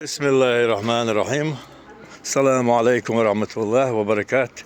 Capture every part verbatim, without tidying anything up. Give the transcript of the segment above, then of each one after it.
Бисмиллахир-рахманир-рахим. Саламу алейкум ва рахматуллахи ва баракатух.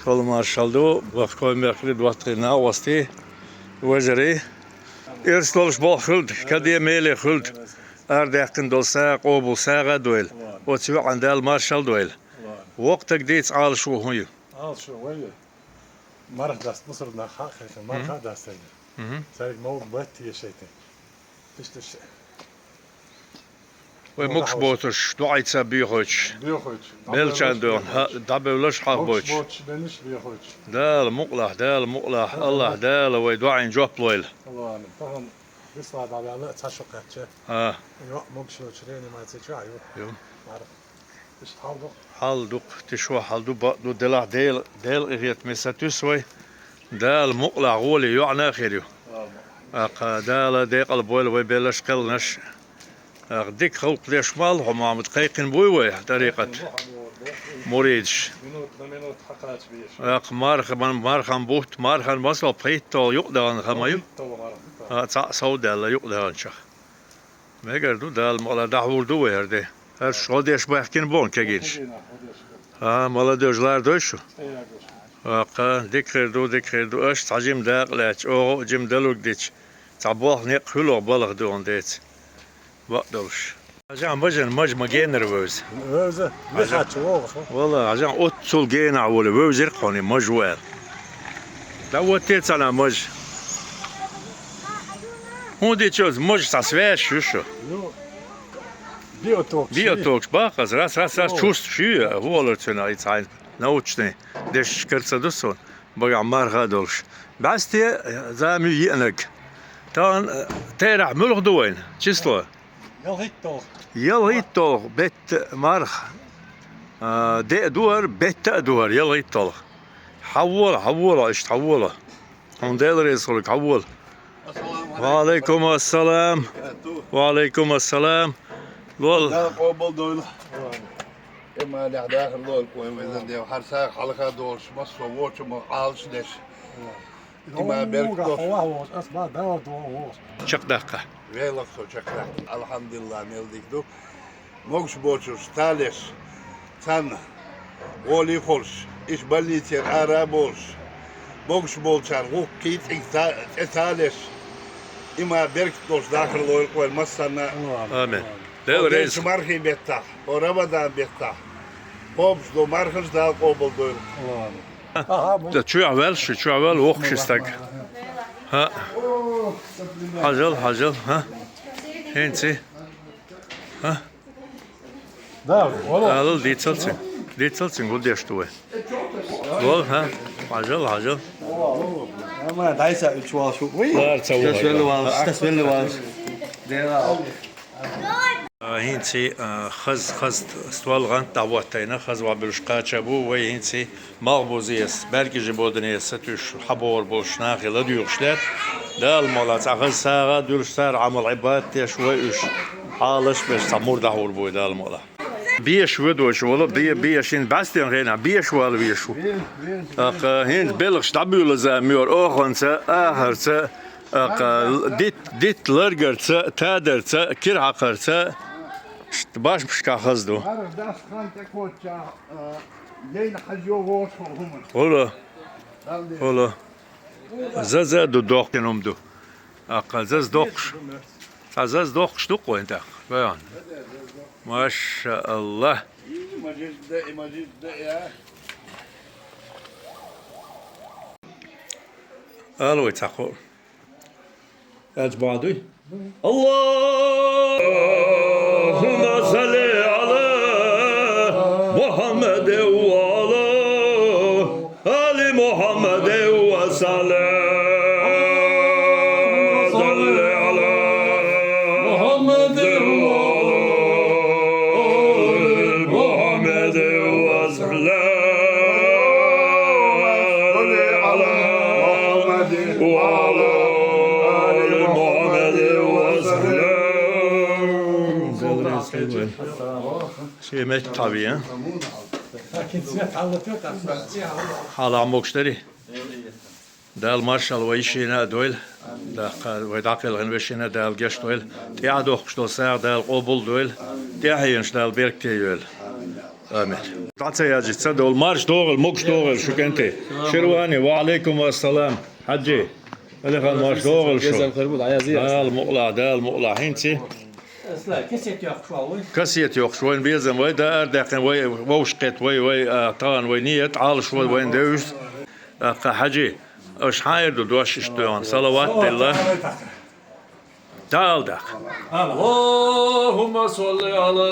Салам маршал ду, бахкой мехкли, доттагӀий, накъостий, вежарий. Эрс долуш болх хуьлда, каде меле хуьлда. Арадаьккхина долу сагӀа къобал сагӀа а дойла. Оцу йоӀана Дала маршал дойла. Воккха стаг дийца Ӏалашо хӀун ю? Ӏалашо вай ю. Марха даста мусарнах хьакхайкхина, марха а дастайна. Мгм. Цаьрга мовга батта ешайта. Иштта ш-, Вай мукш боцурш, доӀайца боьхуьйтуш. Боьхуьйтуш. Белчан дохна, дӀабевлларш хьалха бойтуш. Мукш боцуш, беннаш боьхуьйтуш. Дала мукъалахь, Дала мукъалахь, Аллахь Дала вай доӀийн жоп лойла. Аллахь, тахана бисла дӀаваьлла, цхьа шо кхаьчча. А. ЙоӀ могуш йоцуш реанимаци чохь ю. Ю. Марха. Иштта хьал ду-кх. Хьал ду-кх, тишо хьал ду, бакъ ду, делахь Дела, Дела къинхетаме сатуьйсу вай. Дала мукъалахь гӀоле йоӀана а хир ю. ТӀаккха Дала декъал бойла вай белларш, кхелларш. ТӀаккха дика гӀуллакхаш мел хьо, Мохьмад, кхайкхина буй вай тӀарикъат муридаш. ТӀаккха марха, мархан бутт, мархан масал пхийтталгӀа юкъадахана хӀама ю. ТӀаккха цхьаъ совдаьлла юкъадаханчех. Мегар ду, Дала мукъалахь дӀахьур ду вай хӀара де. ХӀорш гӀо деш баьхкина боху кегийнаш. А, молодёжь, лардой шу? ТӀаккха дика хир ду, дика хир ду. Аша цхьа жима дакъа лаьтташ, оха а жима далург дича, цхьа болх некъ хуьлу балха дуьхьал деца. Бакъ долуш. Хьажахьа мажан, мажа ма генара вевза. Вевза. Хьажа. Валла, хьажахьа оццул генахь волу вевзира хьуна, мажа ву аьлла. ДӀаоттае цхьана мажа. ХӀун дича оцу мажа цхьа связь ю шу? Биотокс. Биотокс баккхаза, раз, раз, раз, чувствуешь, хӀу олура цуьнан, и цхьа научный дешнаш кара ца ду суна, багахь марха а долуш. БӀаьсте, зама ю еанарг. Тахана, э, терахь муьлха ду вайна? Число? ЯлхитталгӀа. ЯлхитталгӀа бетта марха. А, де а ду хӀара, бетта а ду хӀара, ялхитталгӀа. Хьавола, хьавола, иштта хьавола. Хьуна Дела реза хуьлург, хьавола. Ва алейкум ассалам. Ва алейкум ассалам. Лол. Дала къобал дойла. Иманехь дахар лойла, вайн везан Дела. Хьарса хьалха долуш, массо а вочу ма Ӏалаш деш. Има берг долуш. Чекхдаккха. Велах со чекхдаккха. Алхьамдулиллах, мел дика ду. Могуш боцурш талеш, царна гӀоле а холуш, иша больницера ара а болуш, могуш болчарна гӀуллакх кхийцӀиг ца-, тӀе талеш, има беркат долуш дахар лойла вайн массарна. Амин. Дела реза. Мархин беттахь, хӀо Рамадан беттахь, кхобуш долу мархаш Дала къобал дойла. Амин. Да, чу а ваьлла шу, чу а ваьлла, воккхуш стаг. ХӀа. Хьажал, хьажал, хӀа? ХӀинций? ХӀа? Да, алал, дийцал цуьнга. Дийцал цуьнга, хӀун деш ду вай? Вол, хӀа? Хьажал, хьажал. Ама, дайса, уьч вал шу. Уй. Лар ца вал. Тас велли вал. Тас велли вал. Дела. А, хӀинций, а, хаза, хаза ствол гӀант дӀахӀоттайна, хаза вахь буьлуш кхача бу вай хӀинций, Малхбузес, Баьркижи Боданес сатуьйсуш хьабогӀур болуш нахе ладуьйгӀуш лаьтта. Дала мукъалахь цхьа хаза сагӀа а дуьллуш цара, Ӏамал-Ӏибадат деш вай уьш, хьалаш а беш цхьа мур дӀахьур бу вай Дала мукъалахь. Беша ведочу вала, бе-, бешин бӀаьстенан хенахь беша вала веш ву. ТӀаккха хӀинца белхаш дӀабуьйлаза муьйр оханца, ахарца, тӀаккха дит-, дитт ларгарца, тадарца, кира хьакхарца, ш-, башмашкахь хаза ду. ХӀула, хӀула. Заза а ду, доккхина хӀума ду. ТӀаккха заза доккхуш. Цхьа заза доккхуш ду-кх вайн тӀаккха. Вай хьуна. Маша Аллах. Ала вай цхьа кхо. Аьлча бахьа дуй? Аллахумма салли ала Мухаммадин ва ала آل محمد وسلم. صل على محمد وعلى آل محمد وسلم. صل على محمد وعلى آل محمد وسلم. Şey, Mehmet tabii ya. Hala mokşları. Дала маршалла вай йишина а дойла. ТӀаккха вай дӀакхелхина вешина Дала гечдойла, тӀаьхьа дохкуш долу сагӀа Дала къобал дойла, тӀаьхьенаш Дала беркате йойла. Амин. ДӀа ца яжча ца долу, марша догӀийла, могуш догӀийла шу, кӀентий. Ширвани, ва Ӏалайкум ассалам. Хьаьжи, Алихан, марша догӀийла шу. Дала мукъалахь, Дала мукъалахь. ХӀинца Аслан, кассет йоккхуш ву вай? Кассет йоккхуш вайна безам вай, даар даьккхина вай, вовшахкхетта вай, вай, а, тахана вай нийят Ӏалаш вай, вайна девза. ТӀаккха, Хьаьжи, аша хьан эр ду дош иштта доьгӀна? Салават дилла. ДӀаала даккха. اللهم صل على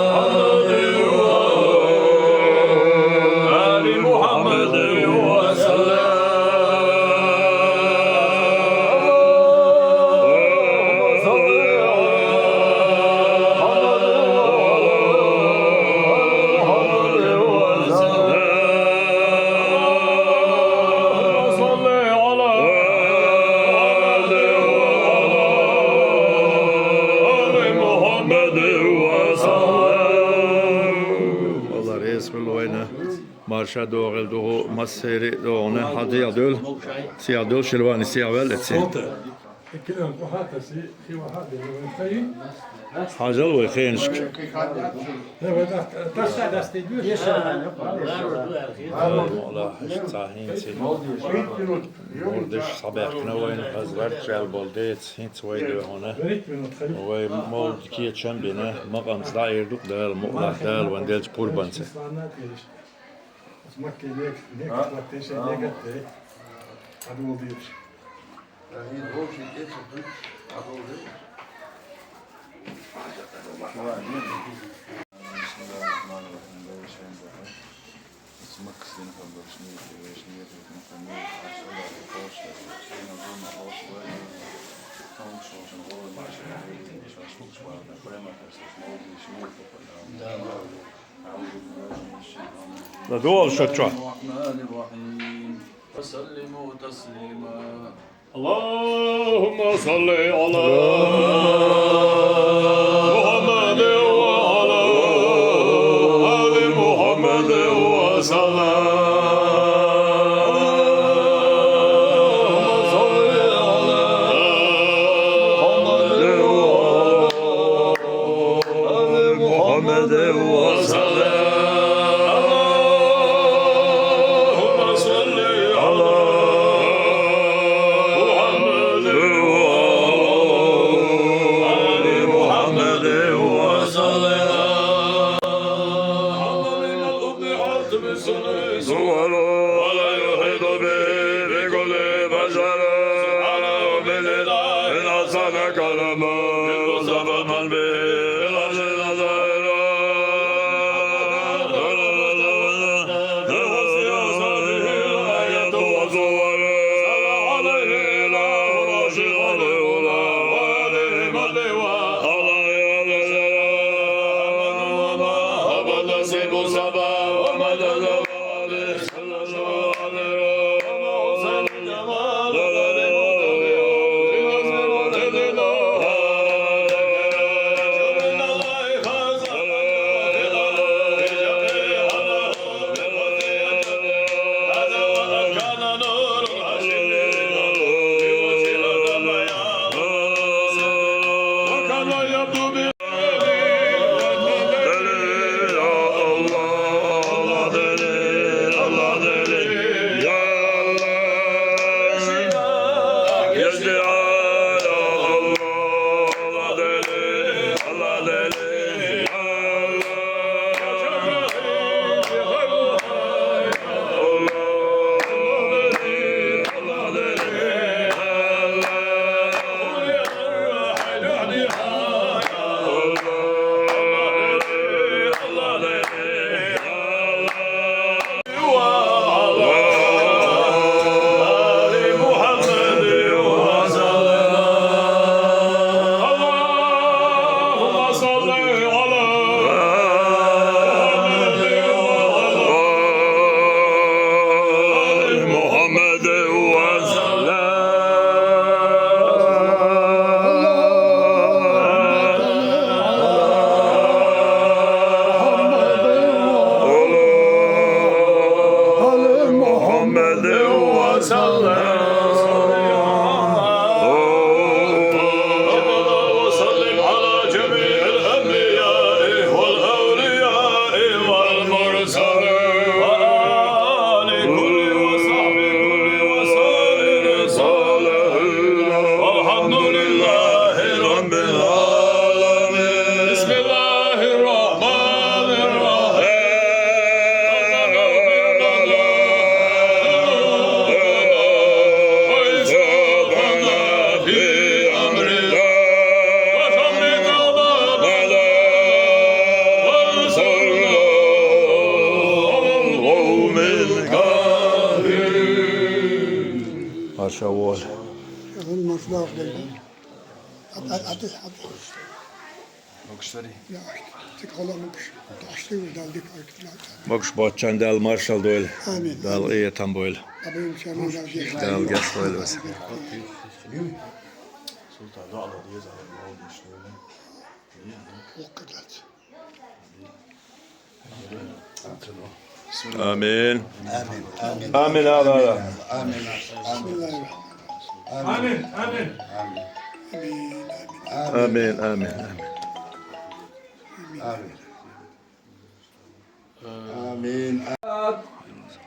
محمد وآل محمد وسلم. Алла реза хуьлда вайна. Марша догӀийла духу массеран а догӀана. Хьан сехьа дуьйла? Сехьа дуьйла, Ширвани, сехьа ваьлла эций. Хьажал вай хенашка. Дала мукъалахь, иштта цхьа хӀинца мурдаш схьабаьхкина вайна, хаза гӀерташ аьлла болу деца, хӀинца вай дуьйхьна. Вай мовлид кечам а бина, макъамца дӀаэр ду-кх, Дала мукъалахь, Дала вайна деллачу пурбанца. لا، دول شو تشوف؟ الرحمن الرحيم. وسلموا تسليما. اللهم صل على محمد وعلى آل محمد وسلم. اللهم صل على محمد وعلى آل محمد وسلم. اللهم صل على محمد وآل محمد وسلم. صور ولا يحيط به في كل بشر. سبحانه من إله إن أحسن كلامه. بالمصطفى من به العزيز ظاهر. Шаввал. Шаввал маршалла дайла. Ад-, ад-, ад-, ад-. Могуш вари? Я, цик хала могуш. Ташли вай дал дик айк. Могуш боаццан, Дала маршалла дойла. Амин. Дала къинхетам бойла. Амин. Дала гешт дойла вайна. Султан, дуӀа ала деза, Аллах, Аллах, Аллах, Аллах. Амин. Амин, амин. Амин, амин. Амин, амин. Амин, амин, амин. آمين.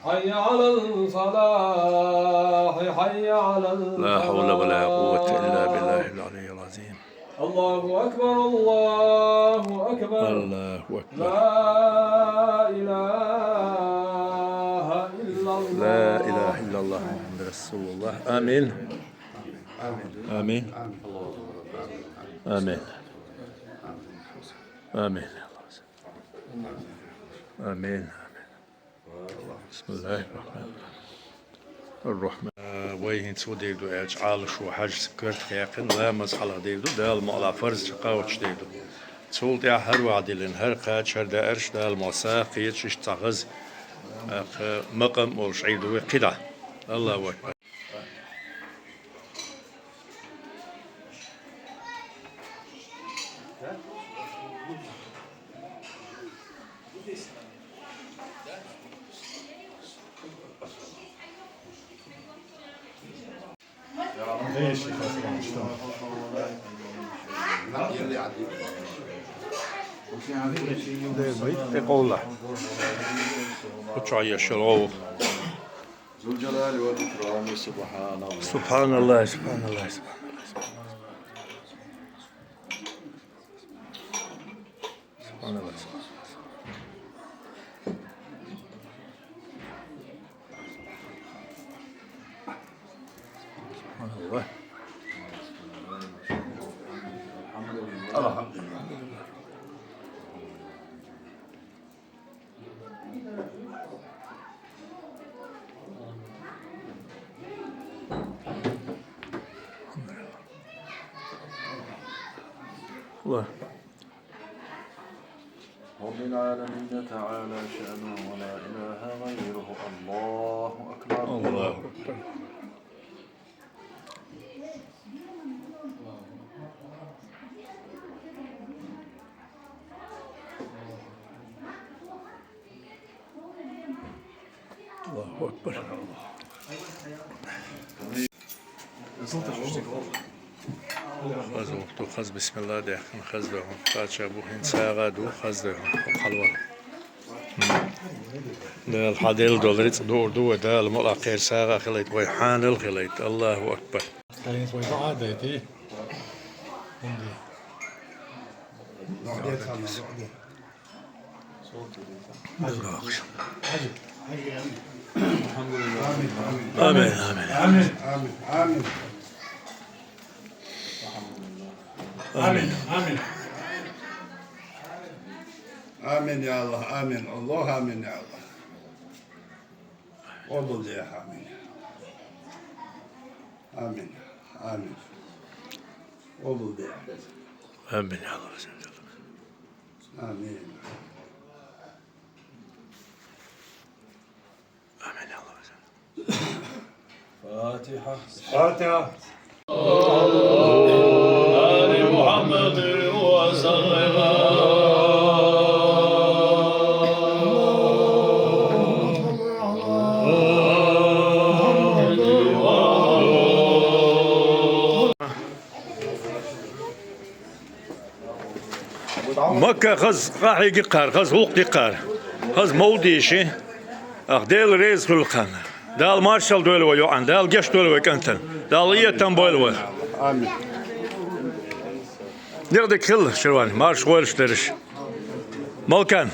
حي على الفلاح، حي على الفلاح. لا حول ولا قوة إلا بالله العلي العظيم. الله أكبر، الله أكبر. الله أكبر. لا إله إلا الله. لا إله إلا الله محمد رسول الله. آمين. آمين. آمين. آمين. آمين. آمين. بسم الله الرحمن الرحيم. Вай хӀинца фу дийр ду аьлча, Ӏалашо Хьажас карт яьккхина, ламаз хьалха дийр ду, Дала мукъалахь фарз чакхвоацаш дийр ду. Цул тӀехьа хӀара ваха диллина, хӀара кхача, хӀара даьржа, Дала мукъалахь сагӀа кхеташ, иштта цхьа хаза, а, кхы макъам болаш Ӏийр ду вай кхидӀа. Аллаху акбар. ذو الجلال والإكرام، سبحان الله. سبحان الله، سبحان الله، سبحان الله. سبحان الله. سبحان الله. الحمد لله. الله. رب العالمين تعالى شأنه ولا إله غيره. الله أكبر. الله أكبر. الله أكبر. Хаза вахту, хаза бисмилла даьккхина, хаза доху, кхача бу хин сагӀа ду, хаза доху, хьалва. Дала хьан делла долу рицкъ дуур ду вай, Дала мукъалахь кхеран сагӀа хилийта, вай хьанал хилийта. Аллаху акбар. آمين، آمين. آمين، آمين، آمين. آمين، آمين. آمين يا الله، آمين. الله، آمين يا الله. قبول يا آمين. آمين، آمين. قبول يا. آمين يا الله. آمين. آمين يا الله. فاتحة. فاتحة. آل محمد وسلم. Макка хаза къахьега кхара, хаза гӀуллакх ди кхара, хаза мовлид дийши, ах, Дела реза хуьлу кхарна. Дала маршалла дойла вай йоӀан, Дала гечдойла вай кӀантана, Дала къинхетам бойла вай. Амин. Дика-дика хила, Ширвани, марша гӀойла шун дерриш. Малкан.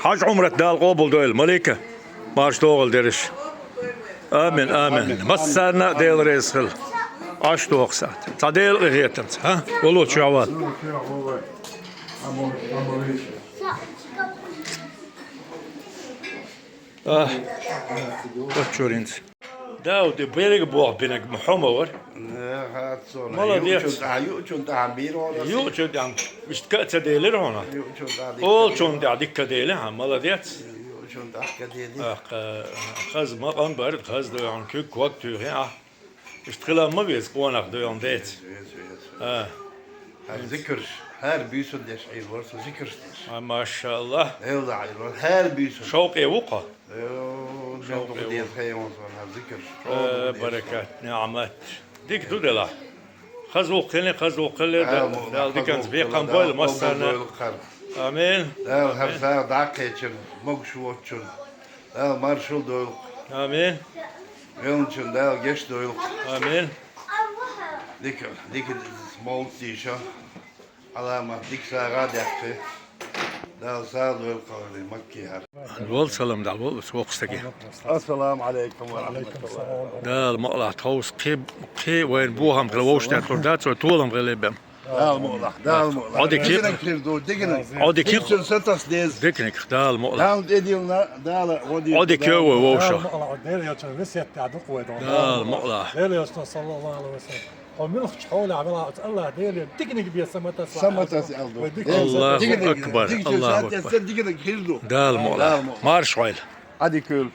Хьажа Ӏумрат Дала къобал дойла, Малика, марша догӀийла дерриш. Амин, амин. Массарна а Дела реза хила. Ӏаш доху сахьт. Цхьа Дела къинхетамца, хӀа? Вало чоьхьа вала. А, кочуринц. Да, вот и берег бог бинаг Мухаммад. Э, хаццо, Молодец. Юучун тӀа, юучун тӀа бийр вара. Юучун тӀа. Иштта ка ца делира хьуна. Юучун тӀа дика. Олчун тӀа дика делира, хьа, молодец. Юучун тӀа дика делира. Ах, э, хаза макъам бар, хаза дойгӀун куьг ког туьйхи, а. Иштта хила ма веза къонах дойгӀун деца. Веза, веза, веза. А. ХӀара зикарш, хӀара буьйсанна деш Ӏийр вара со зикарш деш. А, машаллах. Элла Ӏийр вара, хӀара буьйсанна. Шовкъе ву кхо? Йо, мел дукха деза хайван сон хӀара зикарш. Э, баракат, ниӀмат. Дика ду делахь. Хаза вукхилли, хаза вукхилли, Дала диканца бекхам бойла массарна. Амин. Дала хӀара сагӀа дӀакхечун, могуш воцчун. Дала маршалла дойла. Амин. Велначун Дала гечдойла. Амин. Дика, дика молитва дийша. Ӏаламат дика сагӀа а даьккхи. Дала сагӀа дойла кхалхарий Макки хӀара. Вал салам дӀа, вал вокху стаге. Ассаламу Ӏалайкум ва рахьматуллахӀ. Дала мукъалахь тховса кхе, кхе вайн бохам хила вовшахтетталур дац, вай толам хила бен. Дала мукъалахь, Дала мукъалахь. Ӏодика хир. Диканиг хир ду, диканиг. Ӏодика хир. Диканиг, Дала мукъалахь. Дала тӀедиллина, Дала гӀо дийла. Ӏодика йо вай вовшах. Дала мукъалахь, Дела йолчун весет тӀехь дукха вай дон. Дала мукъалахь. Дела йолчун саллаллаху Ӏалайхи ва саллам. Хьо муьлххачу хьолехь велахь оцу АллахӀ Деле диканиг бе саматас. Саматас аьлла ду. Аллаху акбар, Аллаху акбар. Диканиг хир ду. Дала мукъалахь. Дала мукъалахь. Марша Ӏойла. Ӏодика хир.